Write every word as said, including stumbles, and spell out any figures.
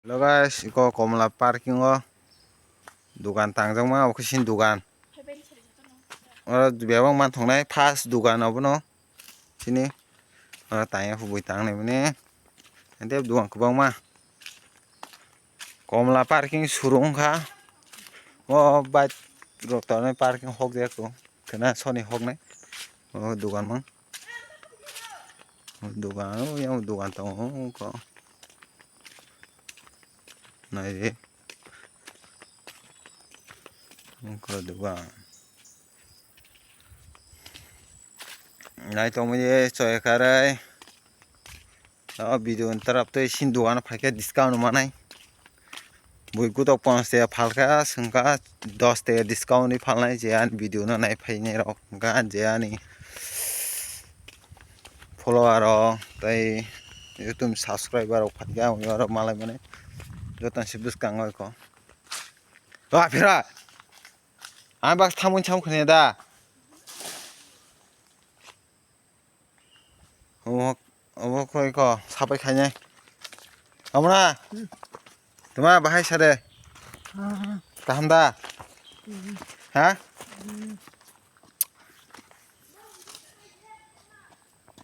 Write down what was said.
Hello guys, iko Komla parking o dugan tangjakma, obo khe sini dugan. Oro bebak man thongnai first dugan obono sini. Oro tangya hubui tangnai mani. Ante dugan kwbangma. Komla parking suru wngkha. O bike rok tonwi parking hokjak o. Khwna soni hoknai. O dugan mang. O dugan, o yang dugan tongo. Nai de. Wngkha dugan. Nai tongmani de choi karai. O video ni tarap tei sini dugan phaikhe discount manai. Bui gutok ponchash taka phalkha, swngkha dos taka discount ni phalnai je ani video no nai phainai rok. Hwnkha je ani follower rok tei YouTube subscriber rok phaikha, abo rok malai mani joto se bwskango iko. O aphira. Ang bak thamung chamung khne da. Omo, omo koi ko sapai khainai. Amra. Tuma bahai sade. Kaham da? Ha?